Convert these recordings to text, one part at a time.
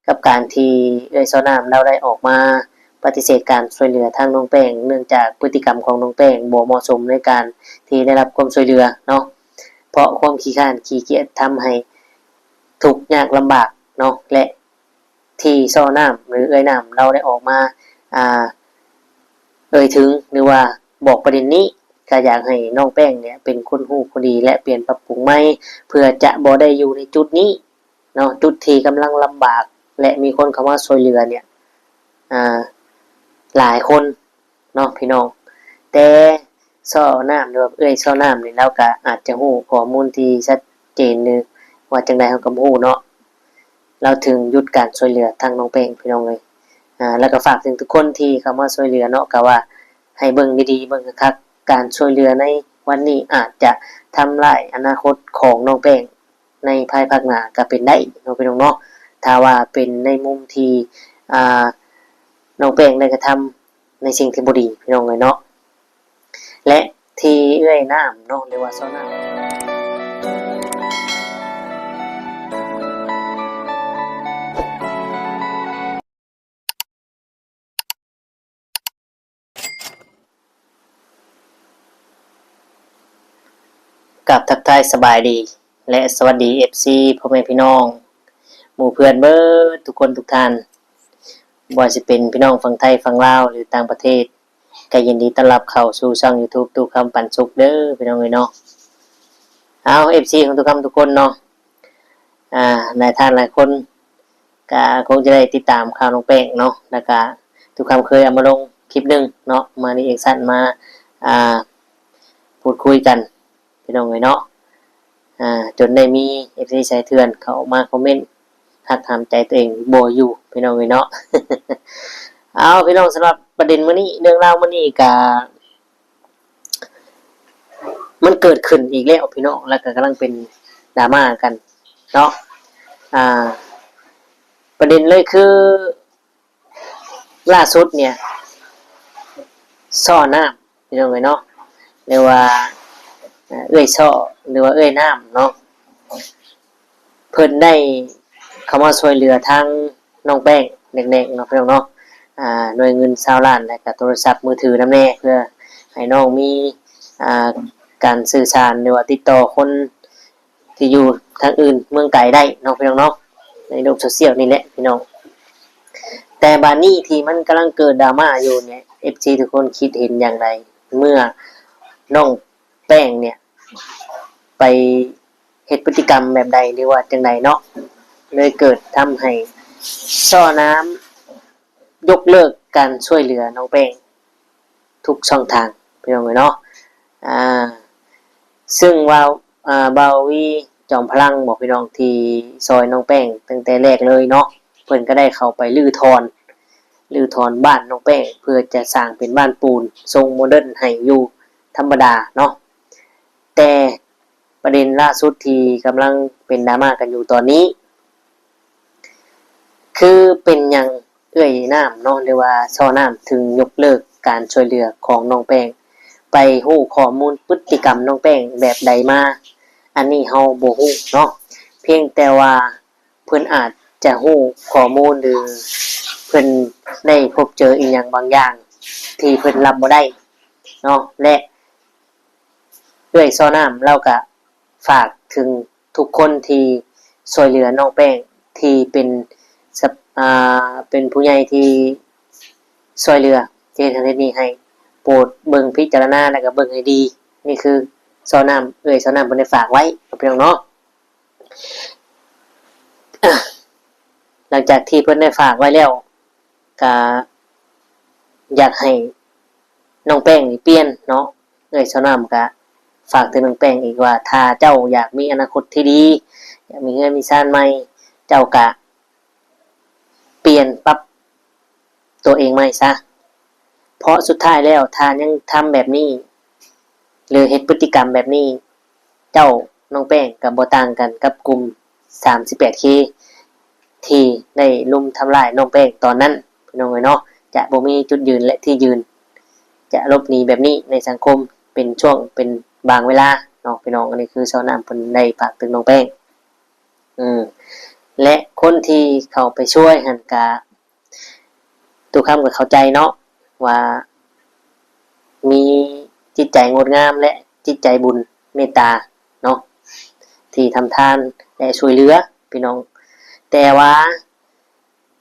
ກັບການທີ່ເອື້ອຍຊໍນ້ຳລາວໄດ້ອອກມາປະຕິເສດການຊ່ວຍເຫຼືອທາງນ້ອງແປ້ງ ເນື່ອງຈາກພຶດຕິກຳຂອງນ້ອງແປ້ງບໍ່ເໝາະສົມໃນການທີ່ໄດ້ຮັບຄວາມຊ່ວຍເຫຼືອເນາະ, ເພາະຄວາມຂີ້ຄ້ານຂີ້ກຽດທຳໃຫ້ທຸກຍາກລຳບາກເນາະ ແລະ ທີ່ຊໍນ້ຳ ຫຼື ເອື້ອຍນ້ຳລາວໄດ້ອອກມາ ອ່າ ເອີ່ຍເຖິງ ຫຼືວ່າບອກປະເດັນນີ້ ກໍຢາກໃຫ້ນ້ອງແປ້ງເນຍເປັນຄົນຮູ້ຄົນດີ ແລະ ປ່ຽນປັບປຸງໃໝ່ ເພື່ອຈະບໍ່ໄດ້ຢູ່ໃນຈຸດນີ້ເນາະ, ຈຸດທີ່ກຳລັງລຳບາກ ແລະ ມີຄົນເຂົ້າມາຊ່ວຍເຫຼືອເນຍ ອ່າ ຫຼາຍຄົນເນາະພີ່ນ້ອງ. ແຕ່ຊໍນ້ຳ ຫຼືວ່າເອື້ອຍຊໍນ້ຳນີ້ ລາວກໍອາດຈະຮູ້ຂໍ້ມູນທີ່ຊັດເຈນ ຫຼືວ່າຈັ່ງໃດເຮົາກໍບໍ່ຮູ້ເນາະ. ລາວເຖິງຢຸດການຊ່ວຍເຫຼືອທາງນ້ອງແປ້ງ ພີ່ນ້ອງເອີຍ. ອ່າ ແລ້ວກໍຝາກເຖິງທຸກຄົນທີ່ເຂົ້າມາຊ່ວຍເຫຼືອເນາະ, ກໍວ່າໃຫ້ເບິ່ງດີໆ ເບິ່ງຄັກໆ, ການຊ່ວຍເຫຼືອໃນວັນນີ້ອາດຈະທຳລາຍອະນາຄົດຂອງນ້ອງແປ້ງໃນພາຍພາກໜ້າກໍເປັນໄດ້ເນາະ ພີ່ນ້ອງເນາະ. ຖ້າວ່າເປັນໃນມຸມທີ່ ອ່າ ນ້ອງແປ້ງໄດ້ກະທຳໃນສິ່ງທີ່ບໍ່ດີ ພີ່ນ້ອງເອີຍເນາະ. ແລະ ທີ່ເອື້ອຍນ້ຳເນາະ ຫຼືວ່າຊໍນ້ຳ ກາບທັກທາຍສະບາຍດີ ແລະ ສະຫວັດດີ ເອັຟຊີ ພໍ່ແມ່ພີ່ນ້ອງ ໝູ່ເພື່ອນເບີດທຸກຄົນທຸກທ່ານ, ບໍ່ວ່າຊິເປັນພີ່ນ້ອງຝັ່ງໄທ, ຝັ່ງລາວ ຫຼື ຕ່າງປະເທດ, ກໍຍິນດີຕ້ອນຮັບເຂົ້າສູ່ຊ່ອງ YouTube ຕູ້ຄຳປັນສຸກເດີ ພີ່ນ້ອງເອີຍເນາະ. ເອົາ ເອັຟຊີ ຂອງຕູ້ຄຳທຸກຄົນເນາະ, ອ່າ ຫຼາຍທ່ານຫຼາຍຄົນກໍຄົງຈະໄດ້ຕິດຕາມຂ່າວນ້ອງແປ້ງເນາະ, ແລ້ວກໍຕູ້ຄຳເຄີຍເອົາມາລົງຄລິບໜຶ່ງເນາະ, ມາຣີແອັກຊັນ ມາ ອ່າ ພູດຄຸຍກັນ ພີ່ນ້ອງເອີຍເນາະ. ອ່າ ຈົນໄດ້ມີ ເອັຟຊີ ສາຍເຖື່ອນເຂົ້າມາຄອມເມັນ ຮັກຫາມໃຈຕົວເອງບໍ່ຢູ່ ພີ່ນ້ອງເອີຍເນາະ. ເອົາ ພີ່ນ້ອງ, ສຳລັບປະເດັນມື້ນີ້ ເລື່ອງລາວມື້ນີ້ກະ ມັນເກີດຂຶ້ນອີກແລ້ວ ພີ່ນ້ອງ, ແລ້ວກະກຳລັງເປັນດຣາມາກັນເນາະ. ອ່າ ປະເດັນເລີຍຄື ລ່າສຸດເນຍ ຊໍນ້ຳ ພີ່ນ້ອງເອີຍເນາະ ຫຼືວ່າ ເອີ່ຍຊໍ ຫຼືວ່າເອື້ອຍນ້ຳເນາະ ເພິ່ນໄດ້ເຂົ້າມາຊ່ວຍເຫຼືອທາງນ້ອງແປ້ງແດ່ໆເນາະ ພີ່ນ້ອງເນາະ. ອ່າ ໜ່ວຍເງິນຊາວລ້ານ ແລະກະໂທລະສັບມືຖືນຳແດ່ ເພື່ອໃຫ້ນ້ອງມີ ອ່າ ການສື່ສານ ຫຼືວ່າຕິດຕໍ່ຄົນ ທີ່ຢູ່ທາງອື່ນເມືອງໄກໄດ້ເນາະ ພີ່ນ້ອງເນາະ, ໃນໂລກໂຊຊຽວນີ້ແຫຼະ ພີ່ນ້ອງ. ແຕ່ບາດນີ້ທີ່ມັນກຳລັງເກີດດຣາມາຢູ່ເນຍ ເອັຟຊີ ທຸກຄົນຄິດເຫັນຢ່າງໃດ ເມື່ອນ້ອງແປ້ງເນຍໄປເຮັດພຶດຕິກຳແບບໃດ ຫຼືວ່າຈັ່ງໃດເນາະ ເລີຍເກີດທຳໃຫ້ຊໍນ້ຳຍົກເລີກການຊ່ວຍເຫຼືອນ້ອງແປ້ງ ທຸກຊ່ອງທາງ ພີ່ນ້ອງເອີຍເນາະ. ອ່າ ຊຶ່ງວ່າ ອ່າ ບ່າວວີ ຈອມພະລັງ ບໍ່ ພີ່ນ້ອງ ທີ່ຊ່ອຍນ້ອງແປ້ງຕັ້ງແຕ່ແລກເລີຍເນາະ, ເພິ່ນກໍໄດ້ເຂົ້າໄປຮື້ຖອນ ຮື້ຖອນບ້ານນ້ອງແປ້ງ ເພື່ອຈະສ້າງເປັນບ້ານປູນຊົງໂມເດີນໃຫ້ຢູ່ທຳມະດາເນາະ. ແຕ່ປະເດັນລ່າສຸດທີ່ກຳລັງເປັນດຣາມາກັນຢູ່ຕອນນີ້ ຄືເປັນຫຍັງເອື້ອຍນ້ຳເນາະ ຫຼືວ່າຊໍນ້ຳ ເຖິງຍົກເລີກການຊ່ວຍເຫຼືອຂອງນ້ອງແປ້ງ, ໄປຮູ້ຂໍ້ມູນພຶດຕິກຳນ້ອງແປ້ງແບບໃດມາ? ອັນນີ້ເຮົາບໍ່ຮູ້ເນາະ, ພຽງແຕ່ວ່າເພິ່ນອາດຈະຮູ້ຂໍ້ມູນ ຫຼື ເພິ່ນໄດ້ພົບເຈີອີ່ຫຍັງບາງຢ່າງທີ່ເພິ່ນຮັບບໍ່ໄດ້ເນາະ ແລະ ເອື້ອຍຊໍນ້ຳລາວກະຝາກເຖິງທຸກຄົນທີ່ຊ່ວຍເຫຼືອນ້ອງແປ້ງ ທີ່ເປັນສະ ອ່າ ເປັນຜູ້ໃຫຍ່ທີ່ຊ່ວຍເຫຼືອ ທີ່ເຮັດຫັ້ນເຮັດນີ້ໃຫ້ ໂປດເບິ່ງພິຈາລະນາ ແລ້ວກະເບິ່ງໃຫ້ດີ. ນີ້ຄືຊໍນ້ຳ ເອື້ອຍຊໍນ້ຳເພິ່ນໄດ້ຝາກໄວ້ ພີ່ນ້ອງເນາະ. ຫຼັງຈາກທີ່ເພິ່ນໄດ້ຝາກໄວ້ແລ້ວ ກະຢາກໃຫ້ນ້ອງແປ້ງນີ້ປ່ຽນເນາະ, ເອື້ອຍຊາວນ້ຳກະຝາກເຖິງນ້ອງແປ້ງອີກວ່າ ຖ້າເຈົ້າຢາກມີອະນາຄົດທີ່ດີ ຢາກມີເຮືອນມີຊານໃໝ່ ເຈົ້າກະປ່ຽນປັບຕົວເອງໃໝ່ຊະ, ເພາະສຸດທ້າຍແລ້ວ ຖ້າຍັງທຳແບບນີ້ ຫຼື ເຮັດພຶດຕິກຳແບບນີ້ ເຈົ້າ ນ້ອງແປ້ງ ກໍບໍ່ຕ່າງກັນກັບກຸ່ມສາມສິບແປດເຄ ທີ່ໄດ້ລຸມທຳລາຍນ້ອງແປ້ງຕອນນັ້ນ ພີ່ນ້ອງເອີຍເນາະ. ຈະບໍ່ມີຈຸດຢືນ ແລະ ທີ່ຢືນ ຈະຫຼົບໜີແບບນີ້ໃນສັງຄົມເປັນຊ່ວງເປັນບາງເວລາເນາະ ພີ່ນ້ອງ. ອັນນີ້ຄືຊາວນ້ຳເພິ່ນໄດ້ຝາກເຖິງນ້ອງແປ້ງ. ອືມ ແລະ ຄົນທີ່ເຂົ້າໄປຊ່ວຍຫັ້ນກະ ຕຸຄຳກໍເຂົ້າໃຈເນາະ ວ່າມີຈິດໃຈງົດງາມ ແລະ ຈິດໃຈບຸນເມດຕາເນາະ ທີ່ທຳທານ ແລະ ຊ່ວຍເຫຼືອພີ່ນ້ອງ. ແຕ່ວ່າ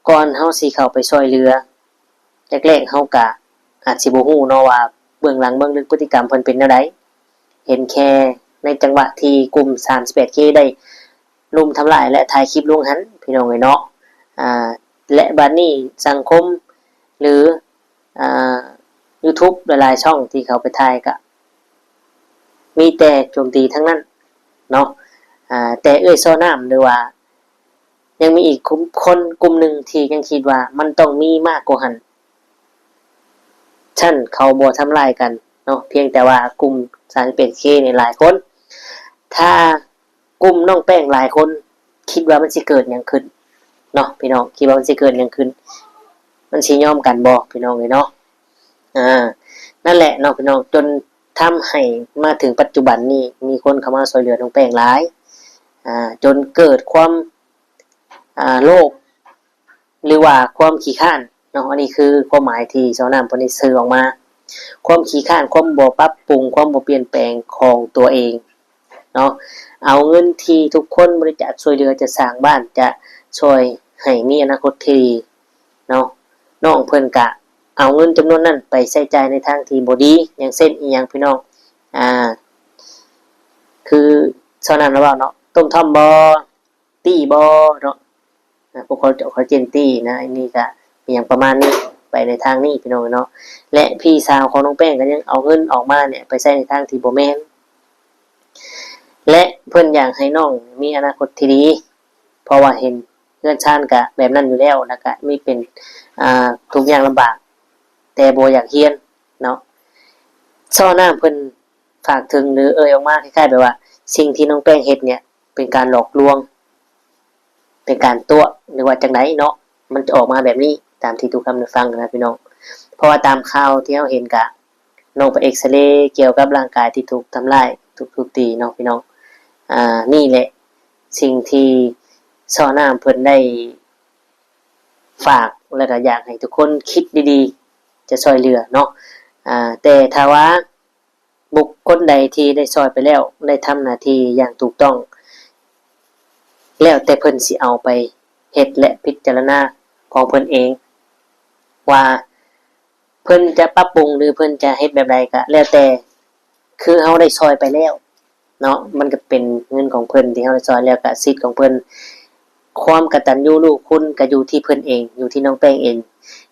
ກ່ອນເຮົາຊິເຂົ້າໄປຊ່ວຍເຫຼືອ ແລກໆ ເຮົາກະອາດຊິບໍ່ຮູ້ເນາະວ່າເບື້ອງຫຼັງເບື້ອງເລິກພຶດຕິກຳເພິ່ນເປັນແນວໃດ. ເຫັນແຄ່ໃນຈັງຫວະທີ່ກຸ່ມສາມສິບແປດເຄ ໄດ້ລຸມທຳລາຍ ແລະ ຖ່າຍຄລິບລົງຫັ້ນ ພີ່ນ້ອງເອີຍເນາະ. ອ່າ ແລະ ບາດນີ້ສັງຄົມ ຫຼື ອ່າ YouTube ຫຼາຍໆ ຊ່ອງທີ່ເຂົາໄປຖ່າຍກະມີແຕ່ໂຈມຕີທັງນັ້ນເນາະ. ອ່າ ແຕ່ເອື້ອຍຊໍນ້ຳ ຫຼືວ່າ ຍັງມີອີກກຸ່ມຄົນກຸ່ມໜຶ່ງທີ່ຍັງຄິດວ່າມັນຕ້ອງມີມາກກວ່າຫັ້ນ. ຊັ້ນເຂົາບໍ່ທຳລາຍກັນເນາະ, ພຽງແຕ່ວ່າກຸ່ມສາມສິບເອັດເຄນີ້ຫຼາຍຄົນ. ຖ້າກຸ່ມນ້ອງແປ້ງຫຼາຍຄົນ ຄິດວ່າມັນຊິເກີດຫຍັງຂຶ້ນເນາະ ພີ່ນ້ອງ? ຄິດວ່າມັນຊິເກີດຫຍັງຂຶ້ນ? ມັນຊິຍອມກັນບໍ່ ພີ່ນ້ອງເອີຍເນາະ? ອ່າ ນັ້ນແຫຼະເນາະ ພີ່ນ້ອງ, ຈົນທຳໃຫ້ມາເຖິງປັດຈຸບັນນີ້ ມີຄົນເຂົ້າມາຊ່ວຍເຫຼືອນ້ອງແປ້ງຫຼາຍ, ອ່າ ຈົນເກີດຄວາມ ອ່າ ໂລບ ຫຼືວ່າຄວາມຂີ້ຄ້ານເນາະ. ອັນນີ້ຄືຄວາມໝາຍທີ່ຊາວນ້ຳເພິ່ນໄດ້ສື່ອອກມາ. ຄວາມຂີ້ຄ້ານ, ຄວາມບໍ່ປັບປຸງ, ຄວາມບໍ່ປ່ຽນແປງຂອງຕົວເອງເນາະ. ເອົາເງິນທີ່ທຸກຄົນບໍລິຈາກຊ່ວຍເຫຼືອ, ຈະສ້າງບ້ານ, ຈະຊ່ວຍໃຫ້ມີອະນາຄົດທີ່ດີເນາະ. ນ້ອງເພິ່ນກະເອົາເງິນຈຳນວນນັ້ນໄປໃຊ້ຈ່າຍໃນທາງທີ່ບໍ່ດີ, ຢ່າງເຊັ່ນອີ່ຫຍັງ ພີ່ນ້ອງ? ອ່າ ຄືຊາວນ້ຳລາວເວົ້າເນາະ, ຕົ້ມທ້ອມບໍ່? ຕີ້ບໍ່ເນາະ, ອ່າ ພວກເຂົາເຈົ້າ ເຂົາເຈົ້າເອີ້ນຕີ້ນະ, ອັນນີ້ກະອີ່ຫຍັງປະມານນີ້ ໄປໃນທາງນີ້ ພີ່ນ້ອງເນາະ. ແລະ ພີ່ສາວຂອງນ້ອງແປ້ງກໍຍັງເອົາເງິນອອກມານີ້ໄປໃຊ້ໃນທາງທີ່ບໍ່ແມ່ນ, ແລະ ເພິ່ນຢາກໃຫ້ນ້ອງມີອະນາຄົດທີ່ດີ ເພາະວ່າເຫັນເຮືອນຊານກະແບບນັ້ນຢູ່ແລ້ວ, ແລ້ວກະມີເປັນ ອ່າ ທຸກຍາກລຳບາກ ແຕ່ບໍ່ຢາກຮຽນເນາະ. ຊໍນ້ຳເພິ່ນຝາກເຖິງ ຫຼື ເອີ່ຍອອກມາຄ້າຍໆແບບວ່າ ສິ່ງທີ່ນ້ອງແປ້ງເຮັດເນີ້ຍ ເປັນການຫຼອກລວງ ເປັນການຕົວະ ຫຼືວ່າຈັ່ງໃດເນາະ, ມັນຈະອອກມາແບບນີ້ ຕາມທີ່ຕຸຄຳໄດ້ຟັງນະພີ່ນ້ອງ. ເພາະວ່າຕາມຂ່າວທີ່ເຮົາເຫັນກະ ນ້ອງໄປເອັກສະເລກ່ຽວກັບຮ່າງກາຍທີ່ຖືກທຳຮ້າຍ ຖືກທຸບຕີເນາະພີ່ນ້ອງ. ອ່າ ນີ້ແຫຼະສິ່ງທີ່ຊໍນ້ຳເພິ່ນໄດ້ຝາກ ແລ້ວກະຢາກໃຫ້ທຸກຄົນຄິດດີໆ ຈະຊ່ອຍເຫຼືອເນາະ. ອ່າ ແຕ່ຖ້າວ່າ ບຸກຄົນໃດທີ່ໄດ້ຊ່ອຍໄປແລ້ວ ໄດ້ທຳໜ້າທີ່ຢ່າງຖືກຕ້ອງ ແລ້ວແຕ່ເພິ່ນຊິເອົາໄປເຮັດ ແລະ ພິຈາລະນາຂອງເພິ່ນເອງ ວ່າເພິ່ນຈະປັບປຸງ ຫຼື ເພິ່ນຈະເຮັດແບບໃດກໍແລ້ວແຕ່, ຄືເຮົາໄດ້ຊ່ອຍໄປແລ້ວເນາະ, ມັນກໍເປັນເງິນຂອງເພິ່ນທີ່ເຮົາໄດ້ຊ່ອຍແລ້ວ ກໍສິດຂອງເພິ່ນ. ຄວາມກະຕັນຍູຮູ້ຄຸນກໍຢູ່ທີ່ເພິ່ນເອງ, ຢູ່ທີ່ນ້ອງແປ້ງເອງ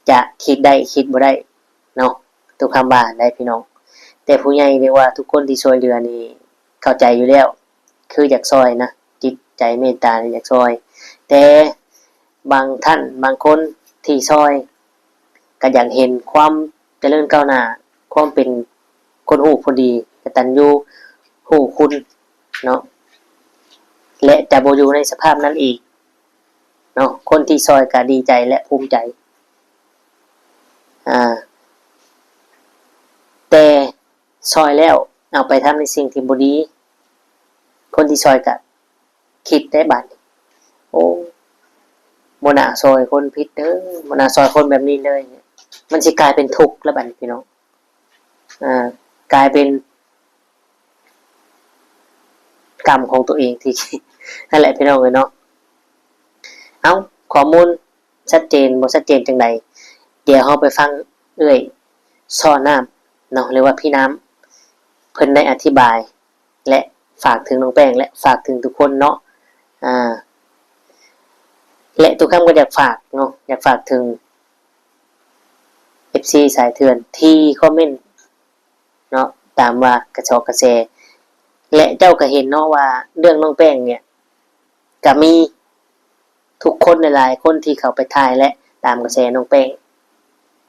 ຈະຄິດໄດ້ຄິດບໍ່ໄດ້ ເນາະ, ຕຸຄຳວ່າໄດ້ພີ່ນ້ອງ. ແຕ່ຜູ້ໃຫຍ່ ຫຼືວ່າທຸກຄົນທີ່ຊ່ວຍເຫຼືອນີ້ເຂົ້າໃຈຢູ່ແລ້ວ ຄືຢາກຊ່ອຍນະ, ຈິດໃຈເມດຕານີ້ຢາກຊ່ອຍ, ແຕ່ບາງທ່ານບາງຄົນທີ່ຊ່ອຍກໍຢາກເຫັນຄວາມຈະເລີນກ້າວໜ້າ, ຄວາມເປັນຄົນຮູ້ຄົນດີ, ກະຕັນຍູຮູ້ຄຸນເນາະ ແລະ ຈະບໍ່ຢູ່ໃນສະພາບນັ້ນອີກເນາະ. ຄົນທີ່ຊ່ອຍກໍດີໃຈ ແລະ ພູມໃຈ. ອ່າ ແຕ່ຊ່ອຍແລ້ວເອົາໄປທຳໃນສິ່ງທີ່ບໍ່ດີ, ຄົນທີ່ຊ່ອຍກໍຄິດໄດ້ບາດນີ້, ໂອ້ ບໍ່ໜ້າຊ່ອຍຄົນຜິດເດີ, ບໍ່ໜ້າຊ່ອຍຄົນແບບນີ້ເລີຍ, ມັນຊິກາຍເປັນທຸກແລ້ວບາດນີ້ພີ່ນ້ອງ. ອ່າ ກາຍເປັນກຳຂອງຕົວເອງທີ່ ນັ້ນແຫຼະພີ່ນ້ອງເອີຍເນາະ. ເອົ້າ ຂໍ້ມູນ ຊັດເຈນບໍ່ຊັດເຈນຈັ່ງໃດ, ດຽວເຮົາໄປຟັງເອື້ອຍຊໍນ້ຳເນາະ ຫຼືວ່າພີ່ນ້ຳ ເພິ່ນໄດ້ອະທິບາຍ ແລະ ຝາກເຖິງນ້ອງແປ້ງ ແລະ ຝາກເຖິງທຸກຄົນເນາະ. ອ່າ ແລະ ຕຸຄຳກໍຢາກຝາກເນາະ, ຢາກຝາກເຖິງເອັຟຊີສາຍເຖື່ອນທີ່ຄອມເມັນ ເນາະ ຕາມວ່າກະຊອກກະແສ ແລະ ເຈົ້າກໍເຫັນເນາະວ່າເລື່ອງນ້ອງແປ້ງເນີ້ຍ ກໍມີທຸກຄົນຫຼາຍໆຄົນທີ່ເຂົ້າໄປຖ່າຍ ແລະ ຕາມກະແສນ້ອງແປ້ງ.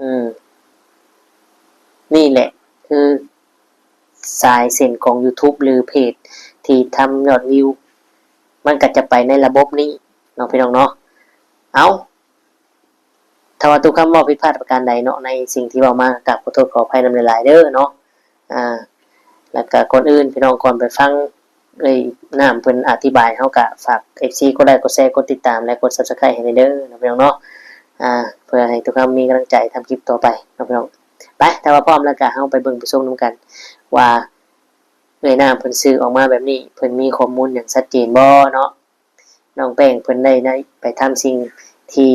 ອືມ ນີ້ແຫຼະຄືສາຍເສັ້ນຂອງຢູທູບ ຫຼື ເພຈທີ່ທຳຍອດວິວ, ມັນກໍຈະໄປໃນລະບົບນີ້ເນາະ ພີ່ນ້ອງເນາະ. ເອົ້າ ຖ້າວ່າຕຸຄຳເວົ້າຜິດພາດປະການໃດເນາະ ໃນສິ່ງທີ່ເວົ້າມາ ກໍກາບຂໍໂທດຂໍອະໄພນຳຫຼາຍໆເດີເນາະ. ອ່າ ແລ້ວກໍກ່ອນອື່ນ ພີ່ນ້ອງ ກ່ອນໄປຟັງ ເອີຍ ນ້ຳເພິ່ນອະທິບາຍ ເຮົາກະຝາກເອັຟຊີກົດໄລກົດແຊ ກົດຕິດຕາມ ແລະ ກົດ Subscribe ໃຫ້ແດ່ເດີເນາະ ພີ່ນ້ອງເນາະ ອ່າ ເພື່ອໃຫ້ທຸກທ່ານມີກຳລັງໃຈທຳຄລິບຕໍ່ໄປເນາະ ພີ່ນ້ອງ. ໄປ ຖ້າວ່າພ້ອມແລ້ວກະເຮົາໄປເບິ່ງໄປຊົມນຳກັນວ່າ ເອື້ອຍນ້ຳເພິ່ນສື່ອອກມາແບບນີ້ ເພິ່ນມີຂໍ້ມູນຫຍັງຊັດເຈນບໍ່ເນາະ? ນ້ອງແປ້ງເພິ່ນໄດ້ ໄດ້ໄປທຳສິ່ງທີ່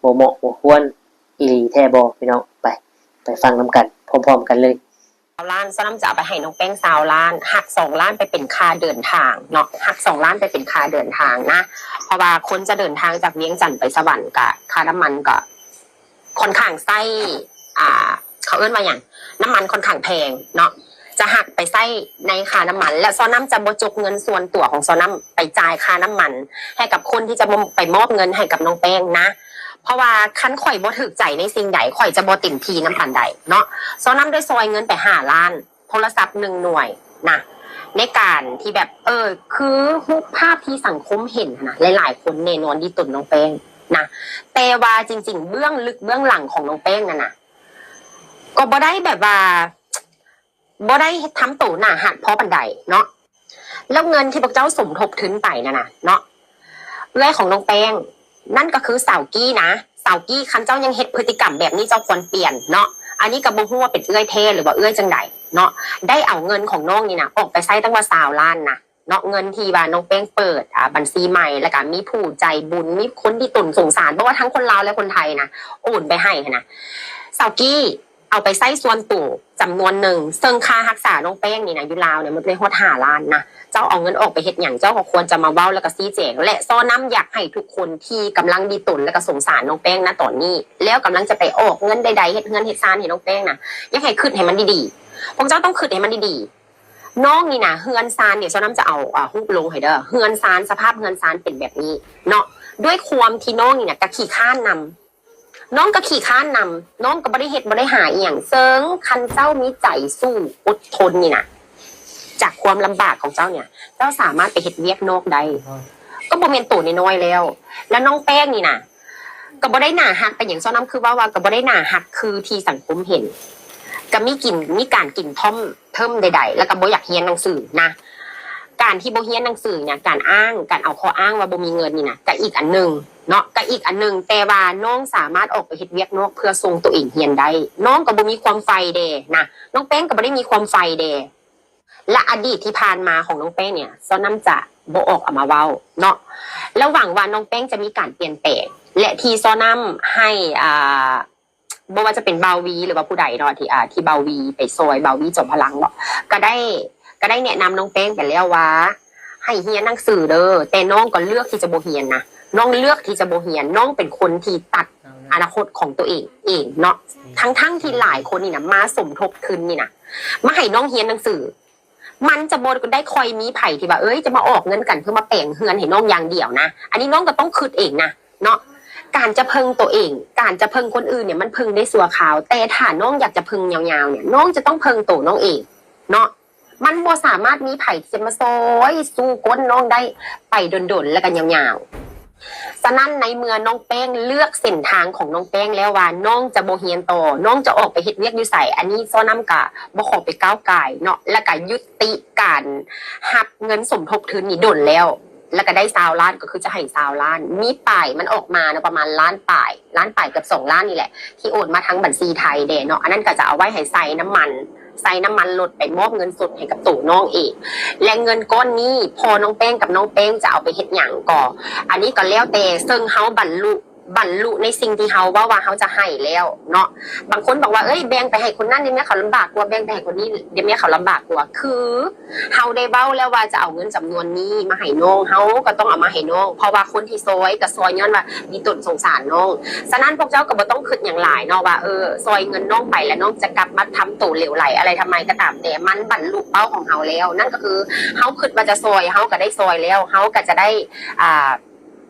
ບໍ່ເໝາະບໍ່ຄວນອີ່ຫຼີແທ້ບໍ່ ພີ່ນ້ອງ? ໄປ ໄປຟັງນຳກັນພ້ອມໆກັນເລີຍ. ຊາວລ້ານ ຊາວນ້ຳຈະເອົາໄປໃຫ້ນ້ອງແປ້ງຊາວລ້ານ ຫັກສອງລ້ານໄປເປັນຄ່າເດີນທາງເນາະ ຫັກສອງລ້ານໄປເປັນຄ່າເດີນທາງນະ ເພາະວ່າຄົນຈະເດີນທາງຈາກວຽງຈັນໄປສະຫວັນ ກະຄ່ານ້ຳມັນກະ ຂ້ອນຂ້າງໃຊ້ ອ່າ ເຂົາເອີ້ນວ່າຫຍັງ ນ້ຳມັນຂ້ອນຂ້າງແພງເນາະ ຈະຫັກໄປໃຊ້ໃນຄ່ານ້ຳມັນ ແລະ ຊາວນ້ຳຈະບໍ່ຈົກເງິນສ່ວນຕົວຂອງຊາວນ້ຳໄປຈ່າຍຄ່ານ້ຳມັນໃຫ້ກັບຄົນທີ່ຈະມາ ໄປມອບເງິນໃຫ້ກັບນ້ອງແປ້ງນະ ເພາະວ່າຄັນຂ້ອຍບໍ່ຖືກໃຈໃນສິ່ງໃດ ຂ້ອຍຈະບໍ່ເຕັມທີ່ນຳປານໃດເນາະ. ຊາວນ້ຳໄດ້ຊອຍເງິນໄປຫ້າລ້ານ ໂທລະສັບໜຶ່ງໜ່ວຍນະ ໃນການທີ່ແບບ ເອີ ຄືຮູບພາບທີ່ສັງຄົມເຫັນຫັ້ນນະ ຫຼາຍໆຄົນແນ່ນອນດີຕົນນ້ອງແປ້ງນະ ແຕ່ວ່າຈິງໆ ເບື້ອງລຶກເບື້ອງຫຼັງຂອງນ້ອງແປ້ງນັ້ນນະ ກໍບໍ່ໄດ້ແບບວ່າ ບໍ່ໄດ້ທຳໂຕໜ້າຮັກພໍປານໃດເນາະ. ແລ້ວເງິນທີ່ພວກເຈົ້າສົມທົບທຶນໄປນັ້ນນະເນາະ ເອື້ອຍຂອງນ້ອງແປ້ງ ນັ້ນກໍຄືສາວກີ້ນະ ສາວກີ້ ຄັນເຈົ້າຍັງເຮັດພຶດຕິກຳແບບນີ້ ເຈົ້າຄວນປ່ຽນເນາະ. ອັນນີ້ກໍບໍ່ຮູ້ວ່າເປັນເອື້ອຍແທ້ ຫຼືວ່າເອື້ອຍຈັ່ງໃດເນາະ ໄດ້ເອົາເງິນຂອງນ້ອງນີ້ນະ ອອກໄປໃຊ້ຕັ້ງວ່າຊາວລ້ານນະເນາະ ເງິນທີ່ວ່ານ້ອງແປ້ງເປີດ ອ່າ ບັນຊີໃໝ່ ແລ້ວກໍມີຜູ້ໃຈບຸນ ມີຄົນທີ່ຕົນສົງສານ ບໍ່ວ່າທັງຄົນລາວ ແລະ ຄົນໄທນະ ໂອນໄປໃຫ້ຫັ້ນນະ ສາວກີ້ ເອົາໄປໃຊ້ສ່ວນໂຕຈຳນວນໜຶ່ງ ເຊິ່ງຄ່າຮັກສານ້ອງແປ້ງນີ້ນະ ຢູ່ລາວນີ້ມັນໄດ້ຮອດຫ້າລ້ານນະ. ເຈົ້າເອົາເງິນອອກໄປເຮັດຫຍັງ ເຈົ້າກໍຄວນຈະມາເວົ້າ ແລ້ວກໍຊີ້ແຈງ ແລະ ຊາວນ້ຳຢາກໃຫ້ທຸກຄົນທີ່ກຳລັງດີຕົນ ແລ້ວກໍສົງສານນ້ອງແປ້ງນະຕອນນີ້ ແລ້ວກຳລັງຈະໄປອອກເງິນໃດໆ ເຮັດເຮືອນເຮັດຊານໃຫ້ນ້ອງແປ້ງນະ ຢາກໃຫ້ຄິດໃຫ້ມັນດີໆ ພວກເຈົ້າຕ້ອງຄິດໃຫ້ມັນດີໆ. ນ້ອງນີ້ນະ ເຮືອນຊານ ດຽວຊາວນ້ຳຈະເອົາ ອ່າ ຮູບລົງໃຫ້ເດີ ເຮືອນຊານ ສະພາບເຮືອນຊານເປັນແບບນີ້ເນາະ ດ້ວຍຄວາມທີ່ນ້ອງນີ້ນະ ກະຂີ້ຄ້ານນຳ ນ້ອງກໍຂີ້ຄ້ານນຳ ນ້ອງກໍບໍ່ໄດ້ເຮັດບໍ່ໄດ້ຫາອີ່ຫຍັງ ເຊິ່ງຄັນເຈົ້າມີໃຈສູ້ອົດທົນນີ້ນະ ຈາກຄວາມລຳບາກຂອງເຈົ້ານີ້ ເຈົ້າສາມາດໄປເຮັດວຽກນອກໄດ້ ກໍບໍ່ແມ່ນໂຕນ້ອຍໆແລ້ວ. ແລ້ວນ້ອງແປ້ງນີ້ນະ ກໍບໍ່ໄດ້ໜ້າຮັກປານຫຍັງ ຊາວນ້ຳຄືເວົ້າວ່າ ກໍບໍ່ໄດ້ໜ້າຮັກຄືທີ່ສັງຄົມເຫັນ ກໍມີກິນ ມີການກິນທ່ອມເທີມໃດໆ ແລ້ວກໍບໍ່ຢາກຮຽນໜັງສືນະ. ການທີ່ບໍ່ຮຽນໜັງສືນີ້ ການອ້າງ ການເອົາຂໍ້ອ້າງວ່າບໍ່ມີເງິນນີ້ນະ ກະອີກອັນໜຶ່ງເນາະ ກະອີກອັນໜຶ່ງ ແຕ່ວ່ານ້ອງສາມາດອອກໄປເຮັດວຽກນອກເພື່ອສົ່ງໂຕເອງຮຽນໄດ້ ນ້ອງກໍບໍ່ມີຄວາມໃຝ່ແດ່ນະ ນ້ອງແປ້ງກໍບໍ່ໄດ້ມີຄວາມໃຝ່ແດ່ ແລະ ອະດີດທີ່ຜ່ານມາຂອງນ້ອງແປ້ງນີ້ ຊາວນ້ຳຈະບໍ່ອອກເອົາມາເວົ້າເນາະ ແລະ ຫວັງວ່ານ້ອງແປ້ງຈະມີການປ່ຽນແປງ ແລະ ທີ່ຊາວນ້ຳໃຫ້ ອ່າ ບໍ່ວ່າຈະເປັນບ່າວວີ ຫຼືວ່າຜູ້ໃດເນາະ ທີ່ ອ່າ ທີ່ບ່າວວີໄປຊ່ອຍ ບ່າວວີ ຈອມພະລັງເນາະ ກໍໄດ້ ກໍໄດ້ແນະນຳນ້ອງແປ້ງໄປແລ້ວວ່າ ໃຫ້ຮຽນໜັງສືເດີ ແຕ່ນ້ອງກໍເລືອກທີ່ຈະບໍ່ຮຽນນະ ນ້ອງເລືອກທີ່ຈະບໍ່ຮຽນ ນ້ອງເປັນຄົນທີ່ຕັດອະນາຄົດຂອງໂຕເອງເອງເນາະ ທັງໆທີ່ຫຼາຍຄົນນີ້ນະ ມາສົມທົບທຶນນີ້ນະ ມາໃຫ້ນ້ອງຮຽນໜັງສື ມັນຈະບໍ່ໄດ້ຄ່ອຍມີໃຜທີ່ວ່າ ເອີຍ ຈະມາອອກເງິນກັນເພື່ອມາແປງເຮືອນໃຫ້ນ້ອງຢ່າງດຽວນະ ອັນນີ້ນ້ອງກໍຕ້ອງຄິດເອງນະເນາະ ການຈະເພິ່ງໂຕເອງ ການຈະເພິ່ງຄົນອື່ນນີ້ ມັນເພິ່ງໄດ້ຊົ່ວຄາວ ແຕ່ຖ້ານ້ອງຢາກຈະເພິ່ງຍາວໆນີ້ ນ້ອງຈະຕ້ອງເພິ່ງໂຕນ້ອງເອງເນາະ ມັນບໍ່ສາມາດມີໃຜທີ່ຈະມາຊ່ອຍຊູ້ກົ້ນນ້ອງໄດ້ໄປດົນໆ ແລ້ວກໍຍາວໆ. ສະນັ້ນໃນເມື່ອນ້ອງແປ້ງເລືອກເສັ້ນທາງຂອງນ້ອງແປ້ງແລ້ວວ່າ ນ້ອງຈະບໍ່ຮຽນຕໍ່ ນ້ອງຈະອອກໄປເຮັດວຽກຢູ່ໃສ ອັນນີ້ຊາວນ້ຳກະບໍ່ຂໍໄປກ້າວກ່າຍເນາະ ແລ້ວກະຍຸຕິການຮັບເງິນສົມທົບທຶນນີ້ດົນແລ້ວ ແລ້ວກະໄດ້ຊາວລ້ານ ກໍຄືຈະໃຫ້ຊາວລ້ານ ມີປ້າຍມັນອອກມາເນາະ ປະມານລ້ານປາຍ ລ້ານປາຍເກືອບສອງລ້ານນີ້ແຫຼະ ທີ່ໂອນມາທາງບັນຊີໄທແດ່ເນາະ ອັນນັ້ນກໍຈະເອົາໄວ້ໃຫ້ໃສ່ນ້ຳມັນ ໃສ່ນ້ຳມັນລົດ ໄປມອບເງິນສົດໃຫ້ກັບໂຕນ້ອງເອງ ແລະ ເງິນກ້ອນນີ້ພໍ່ນ້ອງແປ້ງກັບນ້ອງແປ້ງຈະເອົາໄປເຮັດຫຍັງກໍ ອັນນີ້ກໍແລ້ວແຕ່ ເຊິ່ງເຮົາບັນລຸ ບັນລຸໃນສິ່ງທີ່ເຮົາເວົ້າວ່າເຮົາຈະໃຫ້ແລ້ວເນາະ ບາງຄົນບອກວ່າ ເອີຍ ແບ່ງໄປໃຫ້ຄົນນັ້ນໄດ້ແມ້ ເຂົາລຳບາກກວ່າ ແບ່ງໄປໃຫ້ຄົນນີ້ໄດ້ແມ້ ເຂົາລຳບາກກວ່າ ຄື ເຮົາໄດ້ເວົ້າແລ້ວວ່າຈະເອົາເງິນຈຳນວນນີ້ມາໃຫ້ນ້ອງ ເຮົາກໍຕ້ອງເອົາມາໃຫ້ນ້ອງ ເພາະວ່າຄົນທີ່ຊ່ອຍກໍຊ່ອຍຍ້ອນວ່າມີຕົນສົງສານນ້ອງ. ສະນັ້ນພວກເຈົ້າກໍບໍ່ຕ້ອງຄິດຫຍັງຫຼາຍເນາະວ່າ ເອີ ຊ່ອຍເງິນນ້ອງໄປແລ້ວນ້ອງຈະກັບມາທຳໂຕເຫຼວໄຫຼອະໄລທຳໄມກໍຕາມແຕ່ ມັນບັນລຸເປົ້າຂອງເຮົາແລ້ວ. ນັ້ນກໍຄືເຮົາຄິດວ່າຈະຊ່ອຍ ເຮົາກໍໄດ້ຊ່ອຍແລ້ວ ເຮົາກໍຈະໄດ້ ອ່າ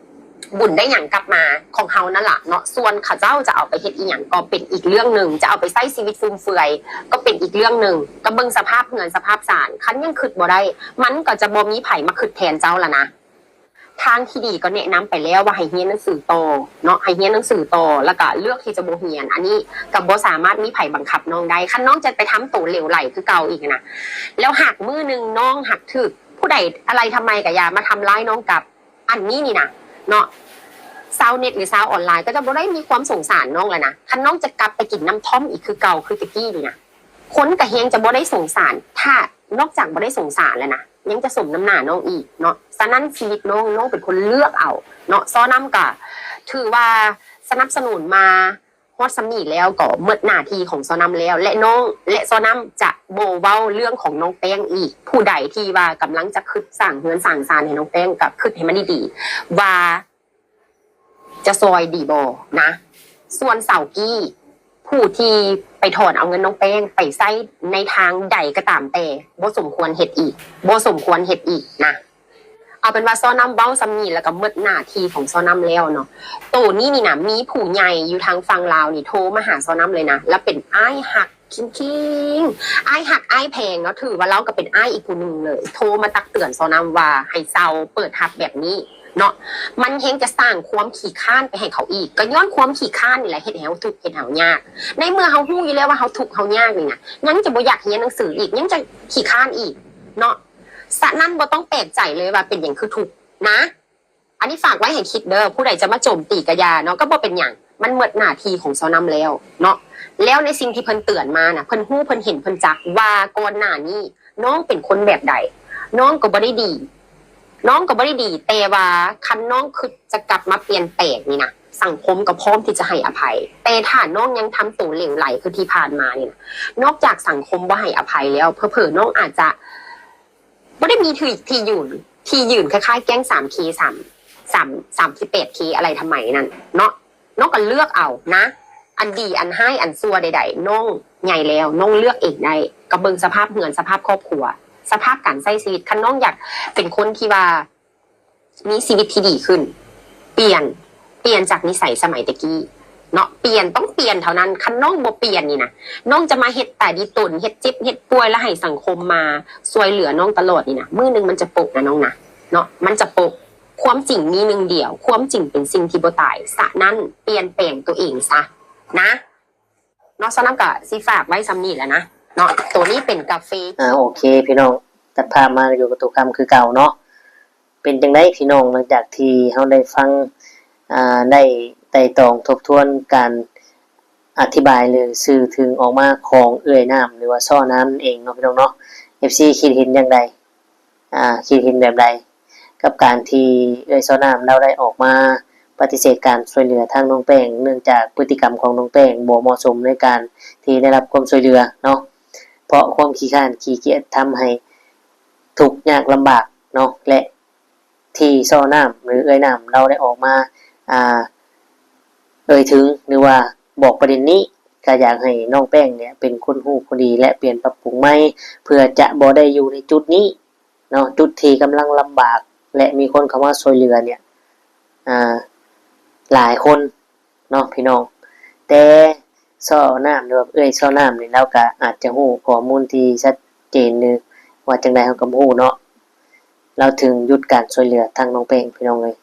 ບຸນໄດ້ຫຍັງກັບມາຂອງເຮົານັ້ນລະເນາະ. ສ່ວນເຂົາເຈົ້າຈະເອົາໄປເຮັດອີ່ຫຍັງກໍເປັນອີກເລື່ອງໜຶ່ງ, ຈະເອົາໄປໃຊ້ຊີວິດຟຸມເຟືອຍກໍເປັນອີກເລື່ອງໜຶ່ງ. ກໍເບິ່ງສະພາບເຮືອນສະພາບຊານ, ຄັນຍັງຄິດບໍ່ໄດ້ ມັນກໍຈະບໍ່ມີໃຜມາຄິດແທນເຈົ້າລະນະ. ທາງທີ່ດີກໍແນະນຳໄປແລ້ວວ່າໃຫ້ຮຽນໜັງສືຕໍ່ເນາະ, ໃຫ້ຮຽນໜັງສືຕໍ່ ແລ້ວກໍເລືອກທີ່ຈະບໍ່ຮຽນ. ອັນນີ້ກໍບໍ່ສາມາດມີໃຜບັງຄັບນ້ອງໄດ້. ຄັນນ້ອງຈະໄປທຳໂຕເຫຼວໄຫຼຄືເກົ່າອີກນະ, ແລ້ວຫາກມື້ໜຶ່ງນ້ອງຫາກຖືກ ຜູ້ໃດອະໄລທຳໄມກະຢ່າມາທຳຮ້າຍນ້ອງກັບ. ອັນນີ້ນີ້ນະເນາະ ຊາວເນັດ ຫຼື ຊາວອອນລາຍກະຈະບໍ່ໄດ້ມີຄວາມສົງສານນ້ອງແລ້ວນະ. ຄັນນ້ອງຈະກັບໄປກິນນ້ຳທ່ອມອີກຄືເກົ່າຄືແຕ່ກີ້ນີ້ນະ ຄົນກະແຮງຈະບໍ່ໄດ້ສົງສານ ຖ້ານອກຈາກບໍ່ໄດ້ສົງສານແລ້ວນະ ຍັງຈະສົມນ້ຳໜ້ານ້ອງອີກເນາະ. ສະນັ້ນຊີວິດນ້ອງ ນ້ອງເປັນຄົນເລືອກເອົາເນາະ. ຊໍນ້ຳກະຖືວ່າສະໜັບສະໜູນມາຮອດສ່ຳນີ້ແລ້ວ ກໍໝົດໜ້າທີ່ຂອງຊໍນ້ຳແລ້ວ ແລະ ນ້ອງ ແລະ ຊໍນ້ຳຈະບໍ່ເວົ້າເລື່ອງຂອງນ້ອງແປ້ງອີກ. ຜູ້ໃດທີ່ວ່າກຳລັງຈະຄິດສ້າງເຮືອນສ້າງຊານໃຫ້ນ້ອງແປ້ງ ກໍຄິດໃຫ້ມັນດີໆ ວ່າ ຈະຊ່ອຍດີບໍ່ນະ. ສ່ວນສາວກີ້ ຜູ້ທີ່ໄປຖອນເອົາເງິນນ້ອງແປ້ງໄປໃຊ້ໃນທາງໃດກໍຕາມແຕ່ ບໍ່ສົມຄວນເຮັດອີກ ບໍ່ສົມຄວນເຮັດອີກນະ. ເອົາເປັນວ່າຊໍນ້ຳເວົ້າສ່ຳນີ້ ແລ້ວກໍໝົດໜ້າທີ່ຂອງຊໍນ້ຳແລ້ວເນາະ. ໂຕນີ້ນີ້ນະ ມີຜູ້ໃຫຍ່ຢູ່ທາງຝັ່ງລາວນີ້ໂທມາຫາຊໍນ້ຳເລີຍນະ ລະເປັນອ້າຍຮັກ ຄິງໆ ອ້າຍຮັກອ້າຍແພງເນາະ. ຖືວ່າລາວກໍເປັນອ້າຍອີກຜູ້ໜຶ່ງເລີຍ ໂທມາຕັກເຕືອນຊໍນ້ຳວ່າໃຫ້ເຊົາເປີດຮັບແບບນີ້ເນາະ. ມັນແຮງຈະສ້າງຄວາມຂີ້ຄ້ານໄປໃຫ້ເຂົາອີກ ກໍຍ້ອນຄວາມຂີ້ຄ້ານນີ້ແຫຼະເຮັດໃຫ້ເຮົາທຸກ ເຮັດໃຫ້ເຮົາຍາກ. ໃນເມື່ອເຮົາຮູ້ຢູ່ແລ້ວວ່າເຮົາທຸກເຮົາຍາກນີ້ນະ ຍັງຈະບໍ່ຢາກຮຽນໜັງສືອີກ ຍັງຈະຂີ້ຄ້ານອີກເນາະ. ສະນັ້ນບໍ່ຕ້ອງແປກໃຈເລີຍວ່າເປັນຫຍັງຄືທຸກນະ. ອັນນີ້ຝາກໄວ້ໃຫ້ຄິດເດີ້ ຜູ້ໃດຈະມາໂຈມຕີກະຢ່າເນາະ ກໍບໍ່ເປັນຫຍັງ ມັນໝົດໜ້າທີ່ຂອງຊໍນ້ຳແລ້ວເນາະ. ແລ້ວໃນສິ່ງທີ່ເພິ່ນເຕືອນມານະ ເພິ່ນຮູ້ ເພິ່ນເຫັນ ເພິ່ນຈັກວ່າກ່ອນໜ້ານີ້ນ້ອງເປັນຄົນແບບໃດ ນ້ອງກໍບໍ່ໄດ້ດີ ນ້ອງກໍບໍ່ໄດ້ດີ ແຕ່ວ່າຄັນນ້ອງຄິດຈະກັບມາປ່ຽນແປງນີ້ນະ ສັງຄົມກໍພ້ອມທີ່ຈະໃຫ້ອະໄພ. ແຕ່ຖ້ານ້ອງຍັງທຳໂຕເຫຼວໄຫຼຄືທີ່ຜ່ານມານີ້ນະ ນອກຈາກສັງຄົມບໍ່ໃຫ້ອະໄພແລ້ວ ເຜີໆນ້ອງອາດຈະ ບໍ່ໄດ້ມີທີ່ ທີ່ຢືນ ທີ່ຢືນຄ້າຍໆແກ້ງສາມເຄ ສາມ ສາມ ສາມເຄແປດເຄອະໄລທຳໄມນັ້ນເນາະ. ນ້ອງກໍເລືອກເອົານະ ອັນດີ ອັນຮ້າຍ ອັນຊົ່ວໃດໆ ນ້ອງໃຫຍ່ແລ້ວ ນ້ອງເລືອກເອງໄດ້. ກໍເບິ່ງສະພາບເຮືອນ ສະພາບຄອບຄົວ ສະພາບການໃຊ້ຊີວິດ. ຄັນນ້ອງຢາກເປັນຄົນທີ່ວ່າ ມີຊີວິດທີ່ດີຂຶ້ນ ປ່ຽນ ປ່ຽນຈາກນິໄສສະໄໝແຕ່ກີ້ເນາະ ປ່ຽນ ຕ້ອງປ່ຽນເທົ່ານັ້ນ. ຄັນນ້ອງບໍ່ປ່ຽນນີ້ນະ ນ້ອງຈະມາເຮັດຕາດີຕົນ ເຮັດເຈັບເຮັດປ່ວຍ ແລ້ວໃຫ້ສັງຄົມມາຊ່ວຍເຫຼືອນ້ອງຕະຫຼອດນີ້ນະ ມື້ໜຶ່ງມັນຈະໂປະນະນ້ອງນະ ເນາະ ມັນຈະໂປະ. ຄວາມຈິງມີໜຶ່ງດຽວ ຄວາມຈິງເປັນສິ່ງທີ່ບໍ່ຕາຍ. ສະນັ້ນປ່ຽນແປງຕົວເອງຊະນະ. ເນາະ ສະນັ້ນກໍຊິຝາກໄວ້ສ່ຳນີ້ແຫຼະນະເນາະ. ໂຕນີ້ເປັນກາເຟ. ອ່າ ໂອເຄ ພີ່ນ້ອງ ຕັດພາບມາຢູ່ກັບຕູ້ຄຳຄືເກົ່າເນາະ. ເປັນຈັ່ງໃດພີ່ນ້ອງ ຫຼັງຈາກທີ່ເຮົາໄດ້ຟັງ ອ່າ ໄດ້ໄຕ່ຕອງທົບທວນການອະທິບາຍ ຫຼື ສື່ເຖິງອອກມາຂອງເອື້ອຍນ້ຳ ຫຼືວ່າຊໍນ້ຳນັ້ນເອງເນາະ ພີ່ນ້ອງເນາະ. ເອັຟຊີຄິດເຫັນຈັ່ງໃດ? ອ່າ ຄິດເຫັນແບບໃດກັບການທີ່ເອື້ອຍຊໍນ້ຳລາວໄດ້ອອກມາປະຕິເສດການຊ່ວຍເຫຼືອທາງນ້ອງແປ້ງ ເນື່ອງຈາກພຶດຕິກຳຂອງນ້ອງແປ້ງບໍ່ເໝາະສົມໃນການທີ່ໄດ້ຮັບຄວາມຊ່ວຍເຫຼືອເນາະ ເພາະຄວາມຂີ້ຄ້ານຂີ້ກຽດທຳໃຫ້ທຸກຍາກລຳບາກເນາະ ແລະ ທີ່ຊໍນ້ຳ ຫຼື ເອື້ອຍນ້ຳລາວໄດ້ອອກມາ ອ່າ ເອີ່ຍເຖິງ ຫຼືວ່າບອກປະເດັນນີ້ ກະຢາກໃຫ້ນ້ອງແປ້ງເນ່ຍເປັນຄົນຮູ້ຄົນດີ ແລະ ປ່ຽນປັບປຸງໃໝ່ ເພື່ອຈະບໍ່ໄດ້ຢູ່ໃນຈຸດນີ້ ເນາະ ຈຸດທີ່ກຳລັງລຳບາກ ແລະ ມີຄົນເຂົ້າມາຊ່ວຍເຫຼືອເນ່ຍ ອ່າ ຫຼາຍຄົນເນາະ ພີ່ນ້ອງ. ແຕ່ຊໍນ້ຳ ຫຼືວ່າເອື້ອຍຊໍນ້ຳນີ້ ລາວກະອາດຈະຮູ້ຂໍ້ມູນທີ່ຊັດເຈນ ຫຼືວ່າຈັ່ງໃດເຮົາກະບໍ່ຮູ້ເນາະ ລາວເຖິງຢຸດການຊ່ວຍເຫຼືອທາງນ້ອງແປ້ງ ພີ່ນ້ອງເອີຍ.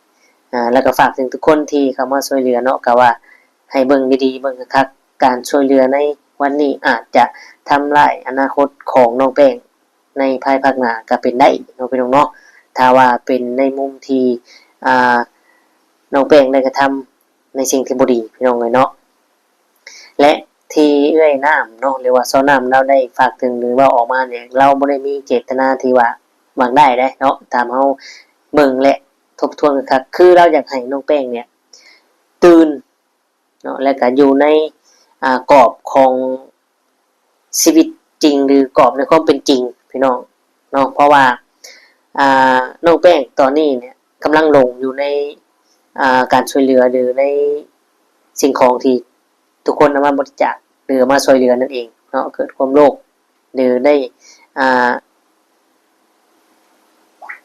ອ່າ ລະກະຝາກເຖິງທຸກຄົນທີ່ເຂົ້າມາຊ່ວຍເຫຼືອເນາະ ກະວ່າໃຫ້ເບິ່ງດີໆ ເບິ່ງຄັກໆ ການຊ່ວຍເຫຼືອໃນວັນນີ້ອາດຈະທຳລາຍອະນາຄົດຂອງນ້ອງແປ້ງ ໃນພາຍພາກໜ້າກໍເປັນໄດ້ເນາະ ພີ່ນ້ອງເນາະ ຖ້າວ່າເປັນໃນມຸມທີ່ ອ່າ ນ້ອງແປ້ງໄດ້ກະທຳໃນສິ່ງທີ່ບໍ່ດີ ພີ່ນ້ອງເອີຍເນາະ. ແລະ ທີ່ເອື້ອຍນ້ຳເນາະ ຫຼືວ່າຊໍນ້ຳລາວໄດ້ຝາກເຖິງ ຫຼືເວົ້າອອກມານີ້ ລາວບໍ່ໄດ້ມີເຈດຕະນາທີ່ວ່າຫວັງໄດ້ເດ້ເນາະ ຕາມເຮົາເບິ່ງ ແລະ ທົບທວນຄັກໆ ຄືລາວຢາກໃຫ້ນ້ອງແປ້ງເນ່ຍຕື່ນ ເນາະ ແລະກະຢູ່ໃນ ອ່າ ກອບຂອງຊີວິດຈິງ ຫຼື ກອບໃນຄວາມເປັນຈິງ ພີ່ນ້ອງເນາະ ເພາະວ່າ ອ່າ ນ້ອງແປ້ງຕອນນີ້ເນ່ຍກຳລັງຫຼົງຢູ່ໃນ ອ່າ ການຊ່ວຍເຫຼືອ ຫຼື ໃນສິ່ງຂອງທີ່ທຸກຄົນເອົາມາບໍລິຈາກ ຫຼື ເອົາມາຊ່ວຍເຫຼືອນັ້ນເອງເນາະ ເກີດຄວາມໂລບ ຫຼື ໄດ້ ອ່າ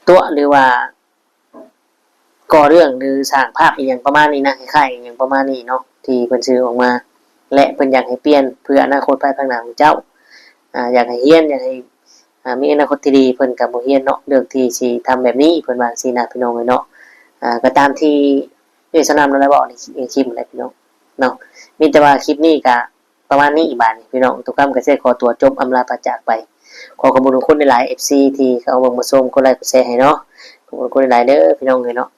ຕົວະ ຫຼືວ່າ ກໍ່ເລື່ອງ ຫຼື ສ້າງພາບອີ່ຫຍັງປະມານນີ້ນະ ຄ້າຍໆອີ່ຫຍັງປະມານນີ້ເນາະ ທີ່ເພິ່ນສື່ອອກມາ ແລະ ເພິ່ນຢາກໃຫ້ປ່ຽນເພື່ອອະນາຄົດພາຍພາກໜ້າຂອງເຈົ້າ ອາ ຢາກໃຫ້ຮຽນ ຢາກໃຫ້ ອາ ມີອະນາຄົດທີ່ດີ ເພິ່ນກໍບໍ່ຮຽນເນາະ ເລືອກທີ່ຊິທຳແບບນີ້ ເພິ່ນວ່າຈັ່ງຊີ້ນະ ພີ່ນ້ອງເອີຍເນາະ. ອາ ກໍຕາມທີ່ເອື້ອຍຊາວນ້ຳລາວໄດ້ເວົ້າໃນຄລິບຫັ້ນແຫຼະ ພີ່ນ້ອງເນາະ. ມີແຕ່ວ່າຄລິບນີ້ກໍ ປະມານນີ້ ບາດນີ້ພີ່ນ້ອງ ຕຸກຄຳກໍຊິໄດ້ຂໍຕົວຈົບອຳລາພາຈາກໄປ ຂໍຂອບຄຸນຂອບຄຸນຫຼາຍໆ ເອັຟຊີ ທີ່ເຂົ້າມາເບິ່ງມາຊົມ ກົດໄລກົດແຊໃຫ້ເນາະ. ຂອບຄຸນຂອບຄຸນຫຼາຍໆເດີພີ່ນ້ອງເອີຍເນາະ.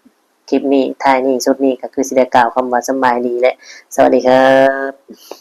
ຄລິບນີ້ ທ້າຍນີ້ ສຸດນີ້ ກໍຄືຊິໄດ້ກ່າວຄຳວ່າສຳບາຍດີ ແລະ ສະຫວັດດີຄັບ.